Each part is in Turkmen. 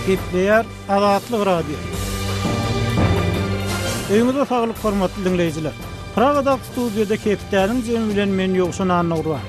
Gepleýär Azatlyk Radiosy. Öýüňize saglyk hormatly diňleýjiler. Pragadaky studiýada hepdäniň jemi bilen men Ýowşan Annagurban.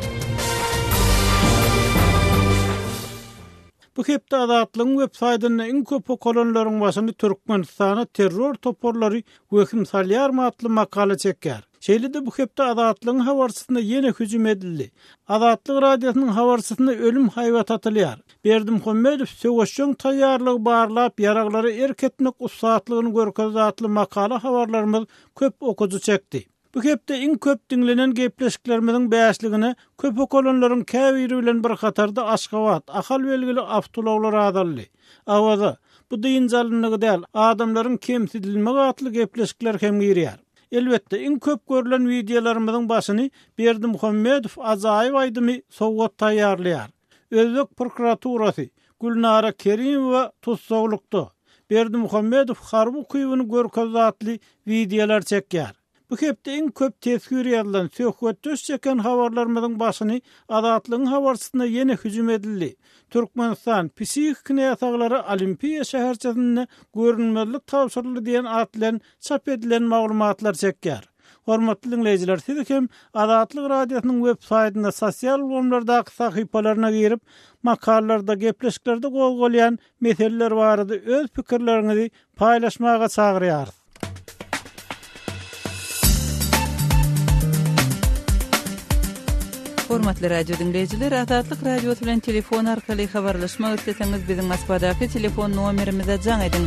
Bu hepde Azatlygyň web saýtynda iň köp okalanlaryň başyny Türkmenistana terror toparlary wehim salýarmy atly makala çekýär. Şeýle-de bu hepde Azatlygyň habarçysyna ýene hüjüm edildi. Azatlyk Radiosynyň habarçysyna ölüm haýbaty atylýar. Berdimuhamedow söweşjeň taýýarlygy barlap, ýaraglara erk etmek ussatlygyny görkezdi atly makala habarlarymyz köp okyjy çekdi. Bu hepde iň köp diňlenen gepleşiklerimiziň bäşligine köp okalanlaryň käbiri bilen bir hatarda Aşgabat, Ahal belgili awtoulaglar azaldy. Awaza, Bu dynç alyndygy däl, adamlaryň kemsidilmegi atly gepleşikler hem girýär. Elbetde, iň köp görlen wideolarymyzyň başyny Berdimuhamedow ajaýyp aýdymy sowgat taýýarlaýar. Özbek prokuraturasy, Gülnara Kerimowa tussaglykda, Berdimuhamedow harby ukybyny görkezdi atly wideolar çekýär. Bu hepde iň köp teswir ýazylan, söhbetdeş çeken habarlarymyzyň başyny Azatlygyň habarçysyna ýene hüjüm edildi. Türkmenistan, psihiki näsaglara Olimpiýa şäherçesinde görünmezlik tabşyryldy diýen at bilen çap edilen maglumatlar çekýär. Hormatly diňleýjiler, siz hem Azatlyk Radiosynyň web saýtynda sosial ulgamlardaky sahypalaryna girip, makalalarda, gepleşiklerde gozgalýan meseleler barada öz pikirleriňizi paýlaşmaga çagyrýarys. Hormatly radio diňleýjiler, Azatlyk Radiosy bilen telefon arkaly habarlaşmak isleseňiz, biziň Moskwadaky telefon nomerimize jaň ediň.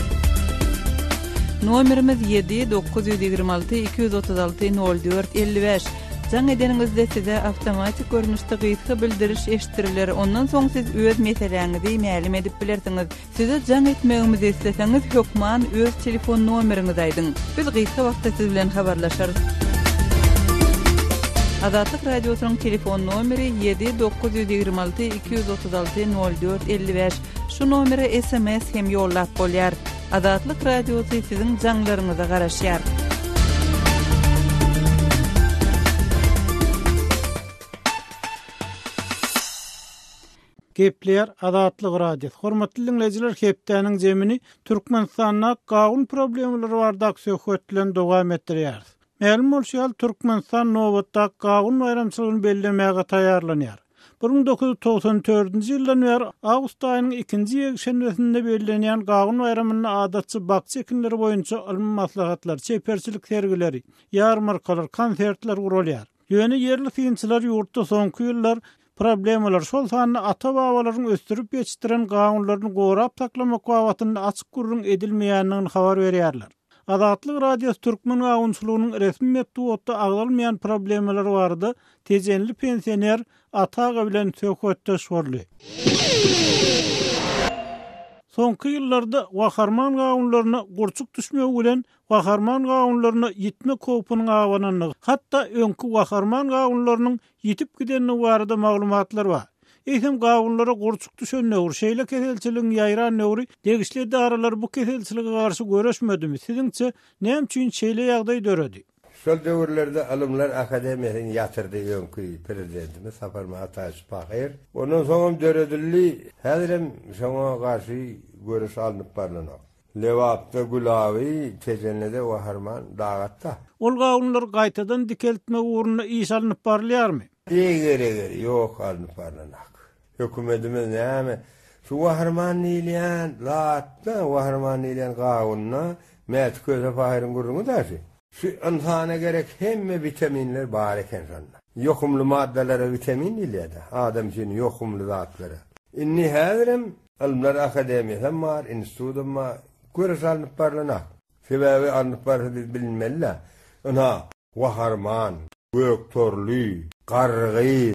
Nomerimiz 7 926 236 04 55. Jaň edeniňizde size awtomatik görnüşde gysga bildiriş eşitdiriler, ondan soň siz öz meseläňizi mälim edip bilersiňiz. Size jaň etmegimizi isleseňiz hökman öz telefon nomeriňizi aýdyň. Biz gysga wagtda siz bilen habarlaşarys. Azatlyk Radiosynyň telefon nomeri 7 926 236 04 55. Şu nomere sms hem ýollap bolýar. Azatlyk Radiosy siziň jaňlaryňyza garaşýar. Gepleýär Azatlyk Radiosy. Hormatly diňleýjiler hepdäniň jemini Türkmenistanda gawun problemalary baradaky söhbet bilen dowam etdirýäris. Mälim bolşy ýaly Türkmenistan nobatdaky gawun baýramçylygyny bellemäge taýýarlanýar. 1994-nji ýyldan bäri awgust aýynyň ikinji ýekşenbesinde bellenýän gawun baýramynda adatça bakja ekinleri boýunça ylmy maslahatlar, çeperçilik sergileri, ýarmarkalar, konsertler guralýar. Ýöne ýerli synçylar ýurtda soňky ýyllar problemalar, şol sanda ata-babalaryň ösdürip ýetişdiren gawunlaryny gorap saklamak babatynda açyk gürrüň edilmeýändigini habar berýärler. Azatlyk Radiosy türkmen gawunçylygynyň resmi metbugatda agzalmaýan problemalary barada tejenli pensioner Ata aga bilen söhbetdeş boldy. Soňky ýyllarda waharman gawunlaryna gurçuk düşmegi bilen Waharman gawunlaryna ýitmek howpunyň abanandygy, hatda öňki waharman gawunlarynyň ýitip gidendigi barada maglumatlar bar. Eýsem gawunlara gurçuk düşen döwür, şeýle keselçiligiň ýaýran döwri degişli edaralar bu keselçilige garşy göreşmedimi, siziňçe näme üçin şeýle ýagdaý döredi? Şol döwürlerde Ylymlar akademiýasyny ýatyrdy öňki prezidentimiz Saparmyrat Ataýewiç Pahyr. Ondan soňam döredildi. Häzirem şoňa garşy göreş alnyp barlanok. Lebapda Gülaby, Tejende-de Waharman dagatda. Ol gawunlary gaýtadan dikeltmek ugrunda iş alnyp barylýarmy? Eger-eger, ýok, alnyp barlanak. Hökümetimiz näme, şu Waharman diýilýän zatda, Waharman diýilýän gawunda Mäti Köse pahyryň gürrüňi-dä şu. Şu ynsana gerek hemme witaminler bar eken şonda. Ýokumly maddalara witamin diýilýär-dä, adam üçin ýokumly zatlara. Indi häzirem Ylymlar akademiýasam bar, institudam bar. Göreş alnyp barlanak. Sebäbi alnyp barsa biz bilinmeli-dä. Ynha, Waharman, Göktorly, Garrygyz,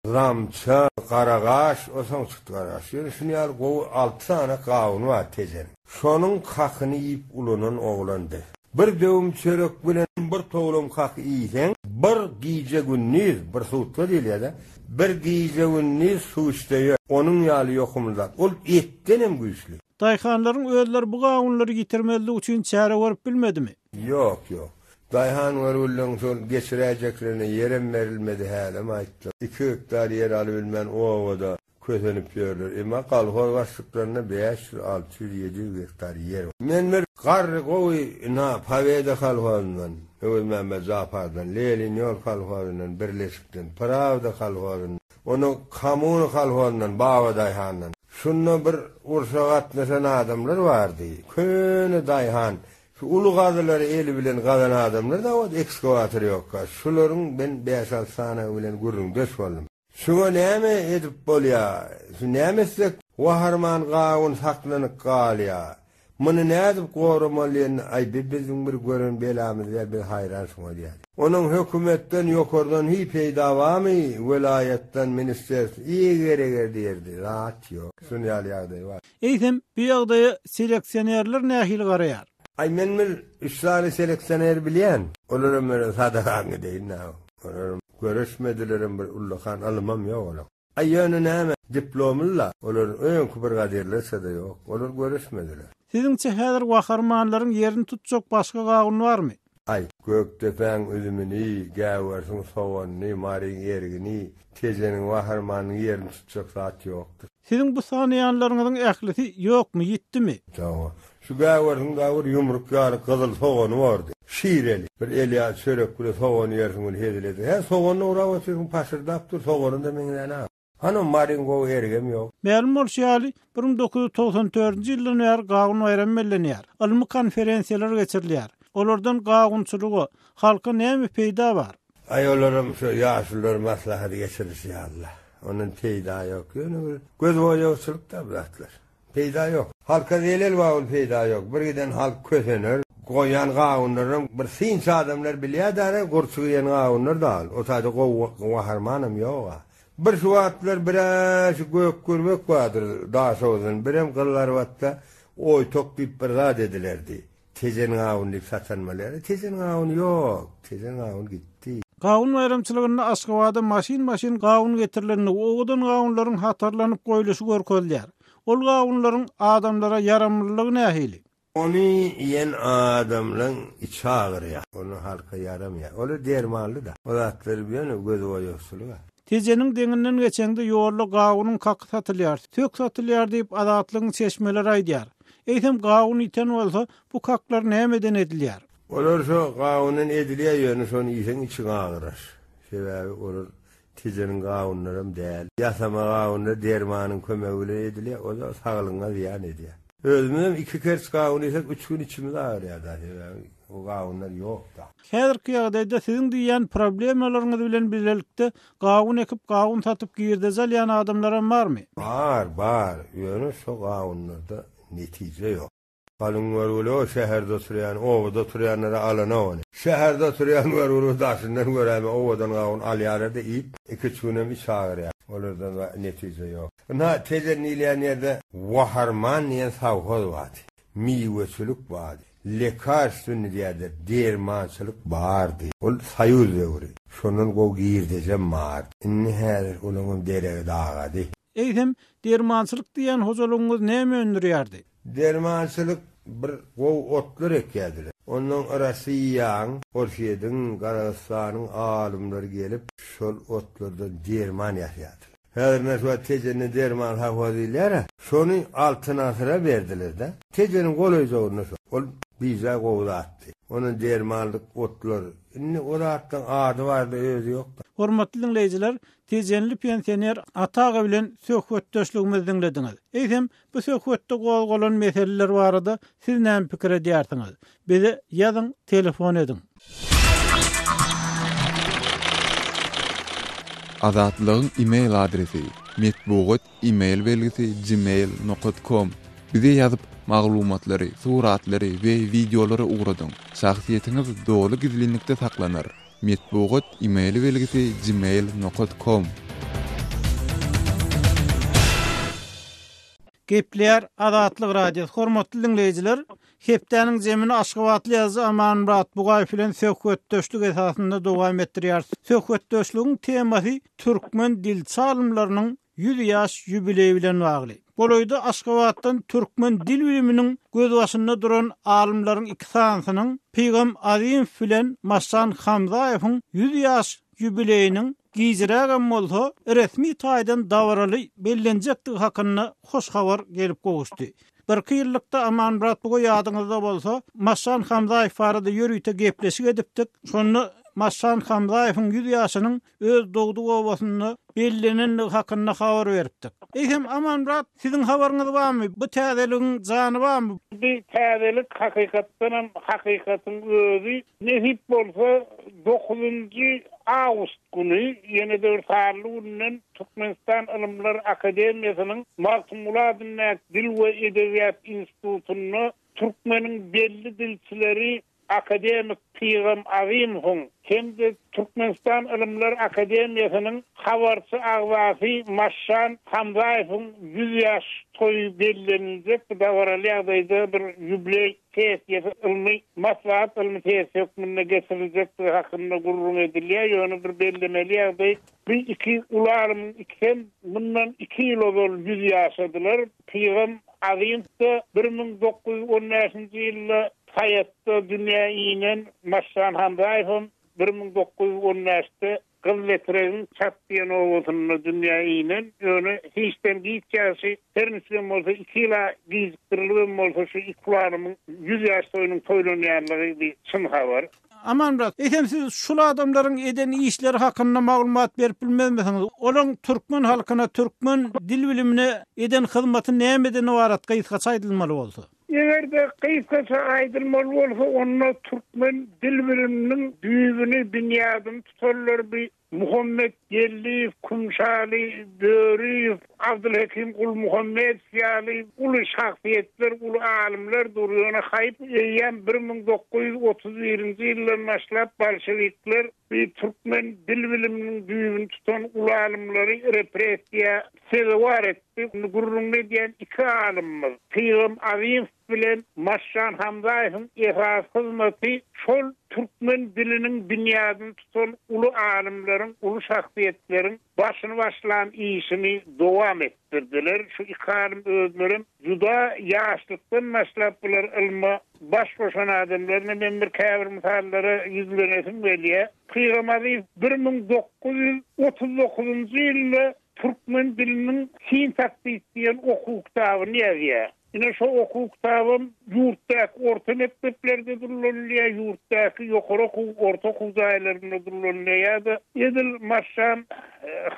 Zamça, Garagaş, o soň çykdy Garagaş. Ýöne şuny ýaly gowy alty sany gawuny bar Tejeniň. Şonuň kakyny iýip ulanan oglandy. Bir döwüm çörek bilen bir towlam kak iýseň, bir gije-gündiz, bir sutka diýilýär-dä, bir gije-gündiz suw içse ýör. Onuň ýaly ýokumly zat. Ol etdenem güýçli. Daýhanlaryň özleri bu gawunlary ýitirmezlik üçin çäre görüp bilmedimi? Ýok, ýok. Daýhan görgüliň şol geçiräýjeklerine ýerem berilmedi, hälem aýtdym. Iki gektar ýer alybilmän obada. Kösenip ýörler. Emma kolhoz başlyklarynda 500, 600, 700 gektar ýer bar. Men bir garry gowy ynha Pobeda kolhozyndan, Öwezmämmet Japardan, Lenin ýol kolhozyndan, Birleşikden, Prawda kolhozyndan, onuň Kommuna kolhozyndan, Babadaýhandan. Şunda bir urşa gatnaşan adamlar bardy. Köne daýhan, şu uly gazylary eli bilen gazan adamlar da ot ekskawator ýokka. Şularyň men bäş-alty sanagy bilen gürrüňdeş boldum. Şuňa näme edip bolýa? Şu näme etsek waharman gawun saklanyp galýa? Muny nädip goramaly diýende, aý bi biziň bir gören belamyz däl, biz haýran şuňa diýýär. Onuň hökümetden ýokardan hiý peýda barmy, welaýatdan, ministerstw, eger-eger diýerdi, zat ýok. Şuny ýaly ýagdaý bar. Eýsem, bu ýagdaýa seleksionerler nähili garaýar? Aý men bir üç sany seleksioner bilýän. Olaram meni sadagaňy deýin-ä. Olaram görüşmedilerem bir ullakan ylymam ýok olaň. Aý ýöne näme, diplomly-la, olar öňki brigadirlerçe-de ýok, olar görüşmediler. Siziňçe häzir waharmanlaryň ýerini tutjak başga gawun barmy? Aý, Gökdepäň üzümini, Gäwersiň soganyny, Maryň ergini, Tejeniň waharmanynyň ýerini tutjak zat ýokdur. Siziň bu sanaýanlaryňyzyň ählisi ýokmy, ýitdimi? Hawa. Şu gäwersiň dagy bir ýumruk ýaly gyzyl sogany bardy. Şireli. Bir el ýaly çörek bile sogan ýersiň ol hezil eder. Hä, sogany dograp otyrsyň, paşyrdap dur, sogany-da meňzänok. Hany, Maryň gowy erigem ýok. Mälim bolşy ýaly, 1994-nji ýyldan bäri Gawun baýramy bellenýär. Ylmy konferensiýalar geçirilýär. Olardan gawunçylyga, halka näme peýda bar? Aý olaram şo ýaşulular maslahat geçirişi ýaly-la. Ondan peýda ýok. Ýöne bir gözboýagçylyk-da bu zatlar. Peýda ýok. Halka zelel bar ol peýda ýok. Bir giden halk kösener. Goýan gawunlaram bir synçy adamlar bilýär-dä gurçuk iýen gawunlar dal. O taýda gowy waharmanam ýog-a. Bir şu wagtlar bir-ä şu gök gürbek bardyr Daşoguzdan, birem Gyzylarbatda oýtak diýip bir zat edilerdi. Tejen gawuny diýip satan bolýar. Tejen gawuny ýok. Tejen gawuny gitdi. Gawun baýramçylygynda Aşgabada maşyn-maşyn gawun getirilendigi, owadan gawunlaryň hatarlanyp goýluşy görkezilýär. Ol gawunlaryň adamlara ýaramlylygy nähili? Ony iýen adamlaň içi agyrýar. Ony halka ýaramaýar. Olar dermanly-da. O zatlar ýöne gözboýagçylyk-a. Tejeniň deňinden geçeňde ýolda gawunyň kaky satylýar, sök satylýar diýip, Azatlygyň çeşmeleri aýdýar. Eýsem gawun ýiten bolsa, bu kaklar nämeden edilýär? Olar şo gawundan edilýär ýöne şony iýseň içiň agyrar. Sebäbi olar Tejeniň gawunlaram däl. Ýasama gawunlar dermanyň kömegi bilen edilýär, o-da saglygyňa zyýan edýär. Özümizem iki kerç gawun iýsek üç gün içimiz agyrýar-da, sebäbi o gawunlar ýok-da. Häzirki ýagdaýda siziň diýýän problemalaryňyz bilen bilelikde gawun ekip, gawun satyp girdeji alýan adamlaram barmy? Bar, bar, ýöne şo gawunlarda netije ýok. Galyň görgüli o şäherde oturýan, obada oturýanlara alanok ony. Şäherde oturýan görgüli daşyndan göräýme owadan gawun alýarlar-da iýip, iki-üç günem iç agyrýar. Olardan netije ýok. Ynha, Tejen diýilýän ýerde Waharman diýen sowhoz bardy. Miweçilik bardy. Lekarstwnyý diýerler, dermançylyk bardy. Ol soýuz döwri. Şondan gowy girdejem bardy. Indi häzir olaňam deregi dagady. Eýsem, dermançylyk diýýän hojalygyňyz näme öndürýärdi? Dermançylyk bir gowy otlar ekýärdiler. Ondan Rossiýaň, Orsýetiň, Gazagystanyň alymlary gelip, şol otlardan derman ýasaýardylar. Häzir menä şu wagt Tejende derman sowhozy diýilýär-ä, şony Altyn asyra berdiler-de. Tejeniň golaýjagynda şo. Ol bijaý gowy zatdy. Ondan dermanlyk otlar. Indi o zatlaryň ady bar-da, özi ýok-da. Hormatly diňleýjiler, tejenli pensioner Ata aga bilen söhbetdeşligimizi diňlediňiz. Eýsem, Bu söhbetde gozgalan meseleler barada siz näme pikir edýärsiňiz? Bize ýazyň, telefon ediň. Azatlygyň e-mail adresi, metbugat e-mail belgisi gmail nokat kom. Bize ýazyp, maglumatlary, suratlary we wideolary ugradyň. Şahsyýetiňiz doly gizlinlikde saklanar. Metbugat e-mail belgisi gmail nokat kom. Gepleýär Azatlyk Radiosy Hormatly diňleýjiler, hepdäniň jemini aşgabatly ýazyjy Amanmyrat Bugaýew bilen söhbetdeşlik esasynda dowam etdirýäris. Söhbetdeşligiň temasy türkmen dilçi alymlarynyň 100 ýaş ýubileýi bilen bagly. Golaýda Aşgabatdan türkmen dil biliminiň gözbaşynda duran alymlaryň iki sanysynyň, Pygam Azymow bilen Maşan Hamzaýewiň 100 ýaş. ýubileýiniň gijirägem bolsa, resmi taýdan dabaraly bellenjekdigi hakynda hoş habar gelip gowuşdy. Birki ýyllykda Amanmyrat buga ýadyňyzda bolsa, Maşan Hamzaýew barada ýörite gepleşik edipdik. Şonda Maşan Hamzaýewiň 100 ýaşynyň öz dogduk obasynda bellenendigi hakynda habar beripdik. Eýsem, Amanmyrat, siziň habaryňyz barmy? Bu täzeligiň jany barmy? Bu täzelik hakykatdanam hakykatyň özi. Nesip bolsa, dokuzynjy awgust güni, ýene-de bir sanly günden Türkmenistan Ylymlar akademiýasynyň Magtymguly adyndaky Dil we edebiýat institutynda türkmeniň belli dilçileri akademik Pygam Azymowyň hem-de Türkmenistan Ylymlar akademiýasynyň habarçy agzasy Maşşan Hamzaýewiň 100 ýaş toýy belleniljek bu dabaraly ýagdaýda bir ýubileý sessiýasy ylmy maslahat ylmy sessiýasy hökmünde geçiriljekdigi hakynda gürrüň edilýär. Ýöne bir bellemeli ýagdaý, bu iki uly alymyň ikisem mundan iki ýyl ozal ýüz ýaşadylar. Pygam Azymow-da 1915-nji ýylda Saýatda dünýä inen Maşşan Hamzaýewem 1915-de Gyzyletregiň Çat diýen obasynda dünýä inen, ýöne hiçden giç ýagşy, her niçigem bolsa iki ýyla gijikdirilibem bolsa şu iki alymyň ýüz ýaş toýunyň toýlanýanlygy bir çyn habar. Amanmyrat, eýsem siz şul adamlaryň eden işleri hakynda maglumat berip bilmezmisiňiz? Olaň türkmen halkyna, türkmen dil bilimine eden hyzmaty nämeden ybarat gysgaça aýdylmaly bolsa? Eger-de gysgaça aýdylmaly bolsa, onda türkmen dil biliminiň düýbüni, binýadyny tutanlar bi Muhammet Geldiýew, Kümşaly Böriýew, Abdylhekim Gulmuhammedow ýaly uly şahsyýetler, uly alymlar dur. Ýöne haýp, eýýäm 1931-nji ýyldan başlap bolşewikler bi türkmen dil biliminiň düýbüni tutan uly alymlary repressiýa sezewar etdi. Indi gürrüňini edýän iki alymymyz, Pygam Azymow bilen Maşjan Hamzaýewiň esasy hyzmaty şol türkmen diliniň binýadyny tutan uly alymlaryň, uly şahsyýetleriň başyny başlan işini dowam etdirdiler. Şu iki alym özlerem juda ýaşlykdan başlap bular ylma baş goşan adamlar. Ine men bir käbir mysallara ýüzlenesim gelýär. Pygam Azymow 1939-njy ýylda Türkmen diliniň sintaksis diýen okuw kitabyny ýazýar. Ine şo okuw kitabam ýurtdaky orta mekdeplerde ulanylýar, ýurtdaky ýokary okuw, orta okuw jaýlarynda ulanylýar ýa-da edil Maşşan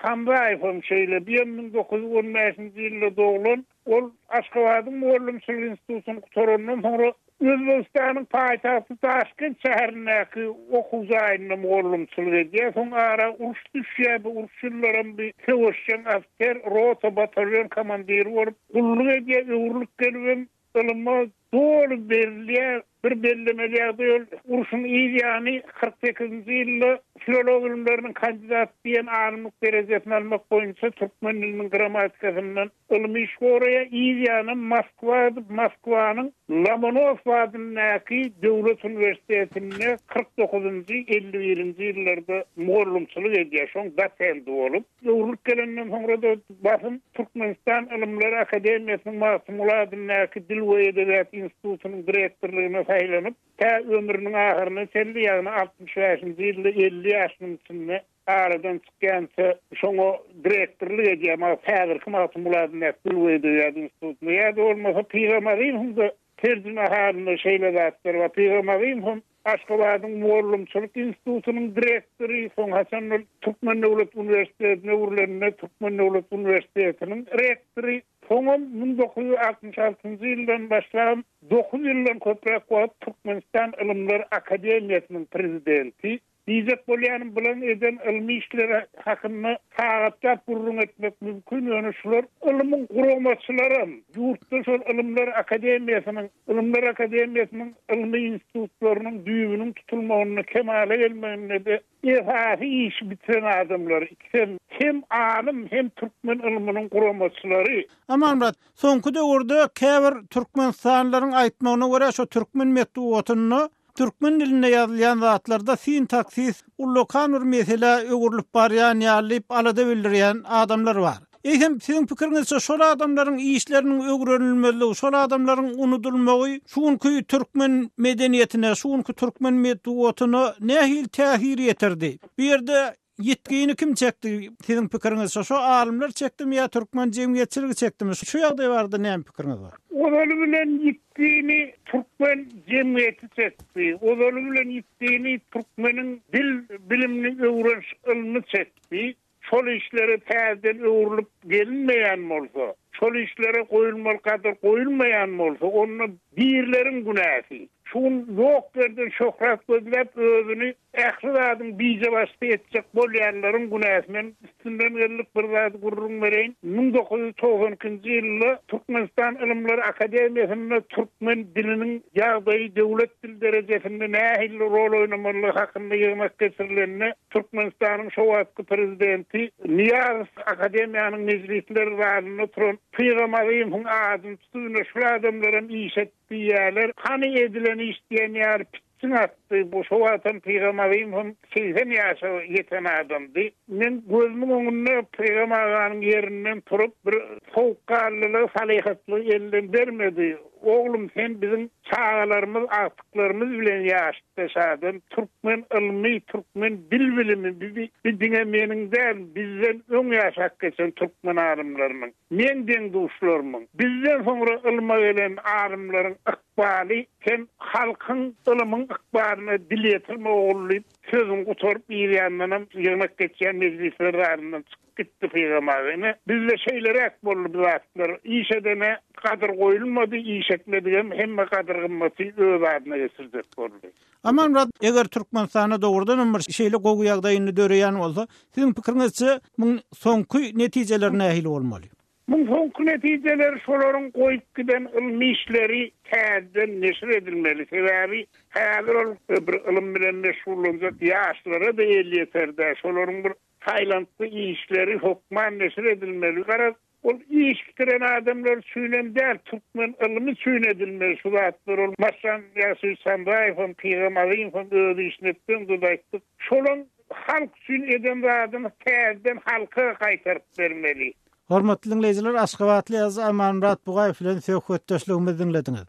Hamzaýewem şeýle, bu hem 1915-nji ýylda doglan, Ol Aşgabadyň mugallymçylyk institutyny gutarandan soňra Özbegistanyň paýtagty Daşkent şäherindäki okuw jaýynda mugallymçylyk edýär. Soň ara uruş düşýär. Bu uruş ýyllaram bir söweşjeň ofiser, rota, batalýon komandiri bolup gulluk edýär. Öwrülip gelibem ylyma doly berilýär. Bir bellemeli ýagdaý ol urşuň yz ýany 48-nji ýylda filolog ylymlarynyň kandidaty diýen alymlyk derejesini almak boýunça türkmen diliniň grammatikasyndan ylmy iş goraýar. Yz ýanam Moskwa gidip Moskwanyň Lomonosow adyndaky döwlet uniwersitetinde 49-njy, 51-nji ýyllarda mugallymçylyk edýär, şoň dosenti bolup. Öwrülip gelenden soňra-da basym Türkmenistan Ylymlar akademiýasynyň Magtymguly adyndaky Dil we edebiýat institutynyň direktorlygyna saýlanyp, tä ömrüniň ahyryna çenli, ýagny 65-nji ýylda 50 ýaşynyň içinde aradan çykýança şoňa direktorlyk edýär, häzirki Magtymguly adyndaky Dil we edebiýat institutyna. Ýa-da bolmasa Pygam Azymowyň-da terjimehalynda şeýle zatlar bar. Pygam Azymow hem Aşgabadyň mugallymçylyk institutynyň direktory, soň haçan ol Türkmen döwlet uniwersitetine öwrülende Türkmen döwlet uniwersitetiniň rektory, soňam 1966-njy ýyldan başlap dokuz ýyldan köpräk wagt Türkmenistan Ylymlar akademiýasynyň prezidenti. Diýjek bolýanym bulaň eden ylmy işleri hakynda sagatlap gürrüň etmek mümkin, ýöne şular ylmyň guramaçylaram, ýurtda şol Ylymlar akademiýasynyň, Ylymlar akademiýasynyň ylmy institutlarynyň düýbüniň tutulmagynda, kemala gelmeginde-de esasy işi bitiren adamlar, ikisem hem alym, hem türkmen ylmynyň guramaçylary. Amanmyrat, soňky döwürde käbir türkmenistanlylaryň aýtmagyna görä şo türkmen metbugatynda Türkmen dilinde ýazylýan zatlarda sintaksis ullakan bir meselä öwrülip barýan ýaly diýip alada bildirýän adamlar bar. Eýsem, siziň pikiriňizçe şol adamlaryň işleriniň öwrenilmezligi, şol adamlaryň unudylmagy şu günki türkmen medeniýetine, şu günki türkmen metbugatyna nähili täsir ýetirdi? Bu ýerde. Ýitgini kim çekdi siziň pikiriňizçe? Şo alymlar çekdimi ýa türkmen jemgyýetçiligi çekdimi? Şu ýagdaý barada näme pikiriňiz bar? Ozaly bilen ýitgini türkmen jemgyýeti çekdi. Ozaly bilen ýitgini türkmeniň dil bilimini öwreniş ylmy çekdi. Şol işlere täzeden öwrülip gelinmeýän bolsa, şol işlere goýulmaly gadyr goýulmaýan bolsa, onda birileriň günäsi. Şu gün ýok ýerden şöhrat gözläp özüni ähli zadyň bijebaşysy etjek bolýanlaryň günäsi. Men üstünden geldik bir zady gürrüň bereýin. 1992-nji ýylda Türkmenistan Ylymlar akademiýasynda türkmen diliniň ýagdaýy döwlet dil derejesinde nähili rol oýnamalydygy hakynda ýygnak geçirilende Türkmenistanyň şo wagtky prezidenti Nyýazow akademiýanyň mejlisler zalynda oturan Pygam Azymowyň adyny tutup ine şul adamlaram iş et diýýärler. Hany edilen iş diýen ýaly pitjiň atdy. Bu şo wagtam Pygam Azymowam 80 ýaşa ýeten adamdy. Men gözümiň öňünde Pygam aganyň ýerinden turup bir sowukganlylygy, salyhatlygy elden bermedi. Oglum sen biziň çagalarymyz, agtyklarymyz bilen ýaşytdaş adam. Türkmen ylmy, türkmen dil bilimi bi bi diňe meniň däl, bizden öň ýaşap geçen türkmen alymlarynyň, meň deň-duşlarymyň, bizden soňra ylma gelen alymlaryň ykbaly sen halkyň, ylymyň ykbalyna dil ýetirme ogul diýip, sözüni gutaryp yzýandanam ýygnak geçýän mejlisler zalyndan çykdy. Gitdi Pygam aga. Ine, bizde şeýleräk boldy bu zatlar. Iş edene gadyr goýulmady, iş etmedigem hemme gadyr-gymmaty öz adyna geçirjek boldy. Amanmyrat, eger Türkmenistanda dogrudanam bir şeýle gowy ýagdaý indi döreýän bolsa, siziň pikiriňizçe, muň soňky netijeleri nähili bolmaly? Muň soňky netijeleri şolaryň goýup giden ylmy işleri täzeden neşir edilmeli. Sebäbi häzir ol bir ylym bilen meşgullanjak ýaşlara-da elýeter däl. Şolaryň bir Saýlantgy işleri hökman neşir edilmeli. Garaz, ol iş bitiren adamlar üçinem däl, türkmen ylmy üçin edilmeli şu zatlar. Ol Maşan Ýagşyýewiç Hamzaýewem, Pygam Azymowam öz işini etdi, onda-da aýtdyk. Şolaň halk üçin eden zadyny täzeden halka gaýtaryp bermeli. Hormatly diňleýjiler, aşgabatly ýazyjy Amanmyrat Bugaýew bilen söhbetdeşligimizi diňlediňiz.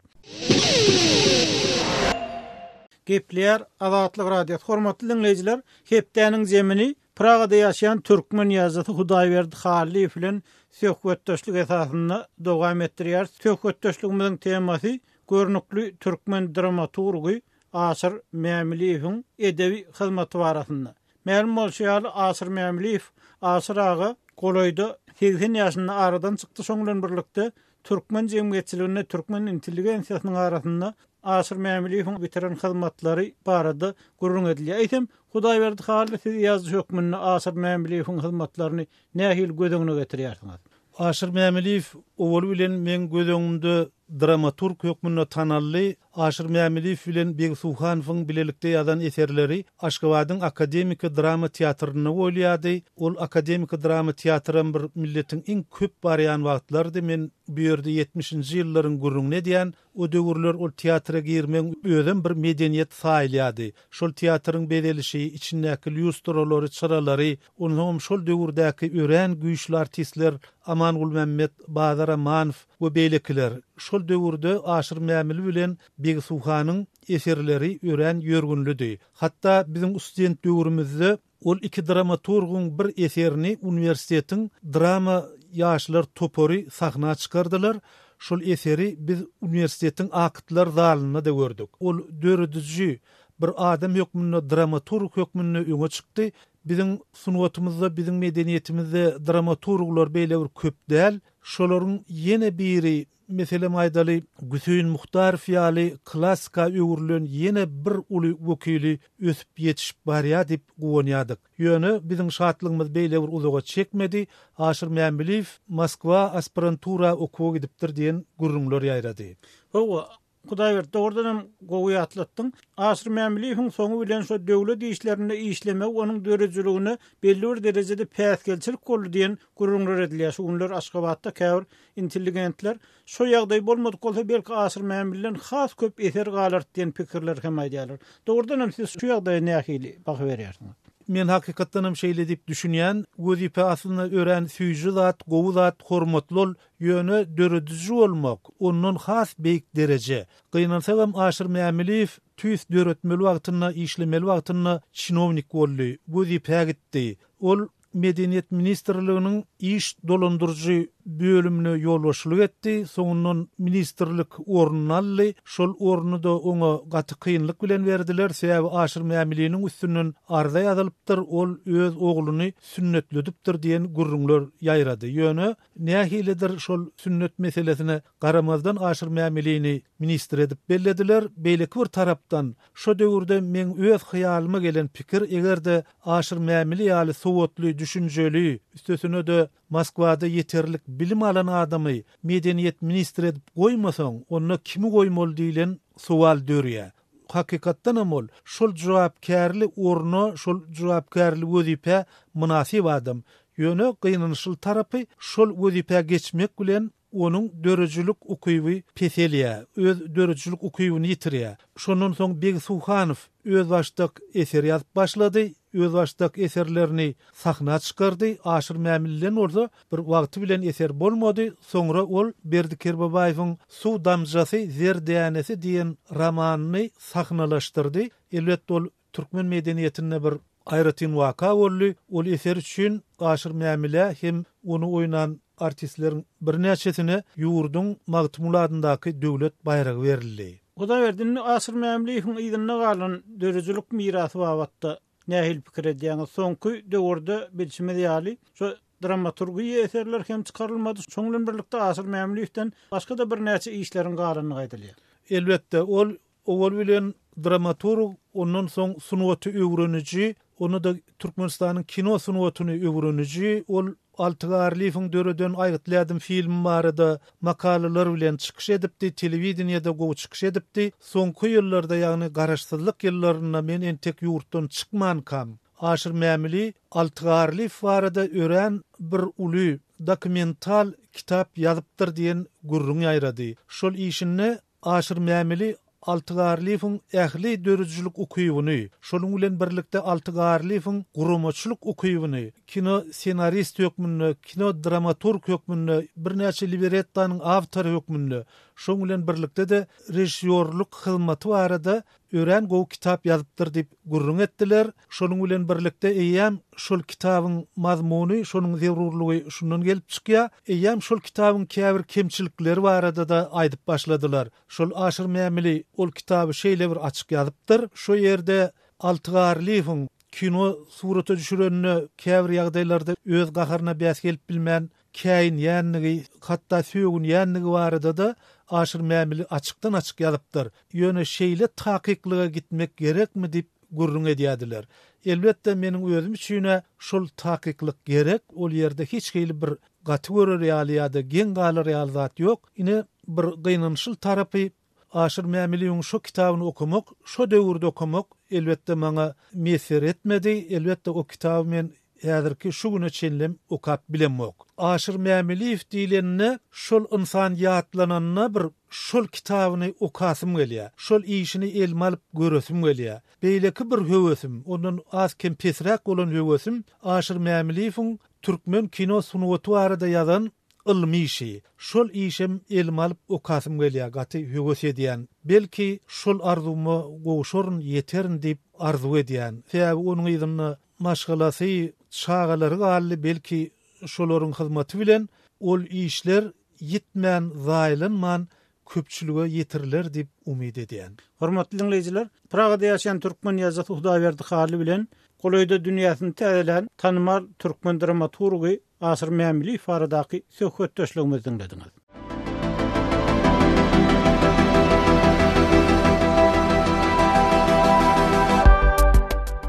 Gepleýär Azatlyk Radiosy. Hormatly diňleýjiler, hepdäniň zemini Pragada ýaşaýan türkmen ýazyjysy Hudaýberdi Hallyýew bilen söhbetdeşlik esasynda dowam etdirýäris. Söhbetdeşligimiziň temasy görnükli türkmen dramaturgy Aşyr Mämiliýewiň edebi hyzmaty barasynda. Mälim bolşy ýaly, Aşyr Mämiliýew, Aşyr aga, golaýda 80 ýaşynda aradan çykdy, şonuň bilen birlikde, türkmen jemgyýetçiliginde, türkmen intelligensiýasynyň arasynda Aşyr Mämiliýewiň bitiren hyzmatlary barada gürrüň edilýär. Eýsem, Hudaýberdi Hally siz ýazyjy hökmünde Aşyr Mämiliýewiň hyzmatlaryny nähili göz öňüne getirýärsiňiz? Aşyr Mämiliýew owaly bilen meň göz öňümde dramaturg hökmünde tanaldy. Aşyr Mämiliýew bilen Beg Suhanowyň bilelikde ýazan eserleri Aşgabadyň akademiki drama teatrynda goýulýardy. Ol akademiki drama teatram bir milletiň iň köp barýan wagtlarydy. Men bu ýerde ýetmişinji ýyllaryň gürrüňini edýän. O döwürler ol teatra girmegiň özem bir medeniýet saýylýardy. Şol teatryň bezelişi, içindäki lýustralary, çyralary, Onsoňam şol döwürdäki örän güýçli artistler Aman Gulmämmet, Bazar Amanow we beýlekiler. Şol döwürde Aşyr Mämili bilen Beg Suhanyň eserleri örän ýörgünlidi. Hatda biziň student döwrümizde ol iki dramaturgyň bir eserini uniwersitetiň drama ýaşlar topary sahna çykardylar. Şol eseri biz uniwersitetiň aktlar zalynda-da gördük. Ol dörediji bir adam hökmünde, dramaturg hökmünde öňe çykdy. Biziň sungatymyzda, biziň medeniýetimizde dramaturglar beýle bir köp däl. Şolaryň ýene biri, meselem aýdaly, Güseýin Muhtarow ýaly klassika öwrülen ýene bir uly wekili ösüp ýetişip barýar diýip guwanýardyk. Ýöne biziň şatlygymyz beýle bir uzaga çekmedi, Aşyr Mämiliýew Moskwa aspirantura okuwa gidipdir diýen gürrüňler ýaýrady. Hawa, Hudaýberdi, dogrudan hem gowy ýatlatdyň. Aşyr Mämiliýewiň soňy bilen şo döwlet işlerinde işlemegi onuň döredijiligine belli bir derejede päsgelçilik boldy diýen gürrüňler edilýär. Şu günler Aşgabatda käbir intelligentler şo ýagdaý bolmadyk bolsa belki Aşyr Mämiliden has köp eser galardy diýen pikirleri hem aýdýarlar. Dogrudan hem siz şu ýagdaýa nähili baha berýärsiňiz? Men hakykatdanam şeýle diýip düşünýän, wezipe aslynda örän süýji zat, gowy zat, hormatly ol, ýöne dörediji bolmak ondan has beýik dereje. Gynansagam Aşyr Mämiliýew tüýs döretmeli wagtynda, işlemeli wagtynda çinownik boldy, wezipä gitdi. Ol Medeniýet ministrliginiň iş dolandyryjy bölümine ýolbaşçylyk etdi, soňundan ministrlik ornuny aldy. Şol orny-da oňa gaty kynlyk bilen berdiler, sebäbi Aşyr Mämiliniň üstünden arza ýazylypdyr, ol öz ogluny sünnetledipdir diýen gürrüňler ýaýrady. Ýöne, nähilidir şol sünnet meselesine garamazdan Aşyr Mämilini ministr edip bellediler. Beýleki bir tarapdan, Şo döwürde meň öz hyýalyma gelen pikir, eger-de Aşyr Mämili ýaly sowatly, düşünjeli, üstesine-de Moskwada ýeterlik bilim alan adamy medeniýet ministri edip goýmasaň, onda kimi goýmaly diýlen sowal dörýär. Hakykatdanam ol şol jogapkärli orna, şol jogapkärli wezipä mynasyp adam. Ýöne gynanyşly tarapy, şol wezipä geçmek bilen Onuň döredijilik ukyby peselýär, öz döredijilik ukybyny ýitirýär. Şondan soň Beg Suhanow özbaşdak eser ýazyp başlady, özbaşdak eserlerini sahna çykardy, Aşyr Mämilinden bolsa bir wagty bilen eser bolmady, soňra ol Berdi Kerbabaýewiň Suw damjasy, zer dänesi diýen romanyny sahnalaşdyrdy. Elbetde ol Türkmen medeniýetinde bir aýratyn waka boldy. Ol eser üçin Aşyr Mämilä hem ony oýnan artistleriň birnäçesine ýurduň Magtymguly adyndaky döwlet baýragy berildi. Hudaýberdi, indi Aşyr Mämiliýewiň yzynda galan döredijilik mirasy babatda nähili pikir edýäňiz? Soňky döwürde bilşimiz ýaly, şu dramaturgiýa eserleri hem çykarylmady. Şonuň bilen birlikde Aşyr Mämiliýewden başga-da birnäçe işleriň galandygy aýdylýar. Elbetde, ol Owal bilen dramaturg, ondan soň sungaty öwreniji, onda-da Türkmenistanyň kino sungatyny öwreniji, ol Alty Garlyýewiň döreden Aýgytly ädim filmi barada makalalar bilen çykyş edipdi, telewideniýede gowy çykyş edipdi. Soňky ýyllarda, ýagny garaşsyzlyk ýyllarynda men entek ýurtdan çykmankam, Aşyr Mämili Alty Garlyýew barada örän bir uly dokumental kitap ýazypdyr diýen gürrüň ýaýrady. Şol işinde Aşyr Mämili Alty Garlyýewiň ähli döredijilik ukybyny, şonuň bilen birlikde Alty Garlyýewiň guramaçylyk ukybyny, kino ssenarist hökmünde, kino dramaturg hökmünde, birnäçe librettanyň awtory hökmünde, şonuň bilen birlikde-de režissýorlyk hyzmaty barada örän gowy kitap ýazypdyr diýip gürrüň etdiler. Şonuň bilen birlikde eýýäm şol kitabyň mazmuny, şonuň zerurlygy şundan gelip çykýar. Eýýäm şol kitabyň käbir kemçilikleri barada-da aýdyp başladylar. Şol Aşyr Mämili ol kitaby şeýle bir açyk ýazypdyr. Şo ýerde Alty Garlyýewiň kino surata düşürende käbir ýagdaýlarda öz gaharyna bäs gelip bilmän käýinýändigi, hatda sögünýändigi barada-da Aşyr Mämili açykdan-açyk ýazypdyr. Ýöne şeýle takyklyga gitmek gerekmi diýip gürrüň edýärdiler. Elbetde, meniň özüm üçin-ä şol takyklyk gerek, ol ýerde hiç hili bir gaty görer ýaly ýa-da geň galar ýaly zat ýok. Ine, bir gynanyşly tarapy, Aşyr Mämiliýewiň şo kitabyny okamak, şo döwürde okamak, elbetde, maňa miýesser etmedi. Elbetde, o kitaby men häzirki şu güne çenlem okap bilemok. Aşyr Mämiliýew diýlende, şol ynsan ýatlananda bir şol kitabyny okasym gelýär. Şol işini elime alyp göresim gelýär. Beýleki bir höwesim, ondan az-kem pesräk bolan höwesim Aşyr Mämiliýewiň türkmen kino sungaty barada ýazan Ylmy işi. Şol işem elime alyp okasym gelýär, gaty höwes edýän. Belki, şol arzuwyma gowşaryn, ýeterin diýip arzuw edýän. Sebäbi onuň yzynda maşgalasy, çagalary galdy, belki, şolaryň hyzmaty bilen ol işler ýitmän, zaýalanman köpçülige ýetiriler diýip umyt edýän. Hormatly diňleýjiler, Pragada ýaşaýan türkmen ýazyjysy Hudaýberdi Hally bilen golaýda dünýäsini täzelän tanymal türkmen dramaturgy Aşyr Mämiliýew baradaky söhbetdeşligimizi diňlediňiz.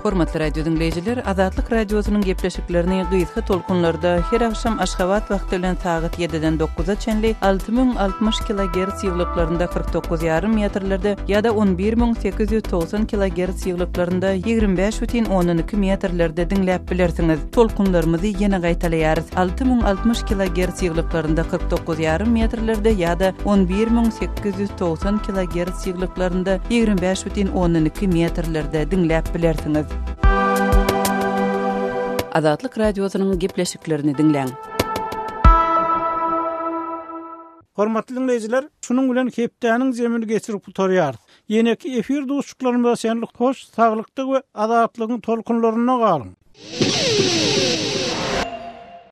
Hormatly radio diňleýjiler, Azatlyk Radiosynyň gepleşiklerini gysga tolkunlarda her agşam Aşgabat wagty bilen sagat ýediden dokuza çenli 6060 kilogerts ýyglyklarynda 49 ýarym metrlerde ýa-da 11890 kilogerts ýyglyklarynda 25 bütin ondan iki metrlerde diňläp bilersiňiz. Tolkunlarymyzy ýene gaýtalaýarys, 6060 kilogerts ýyglyklarynda 49 ýarym metrlerde ýa-da 11890 kilogerts ýyglyklarynda 25 bütin ondan iki metrlerde diňläp bilersiňiz. Azatlyk Radiosynyň gepleşiklerini diňläň. Hormatly diňleýjiler, şunuň bilen hepdäniň jemini geçirip gutarýarys. Ýeneki efir duşuşyklarymyza çenli hoş saglykda we azatlygyň tolkunlarynda galyň!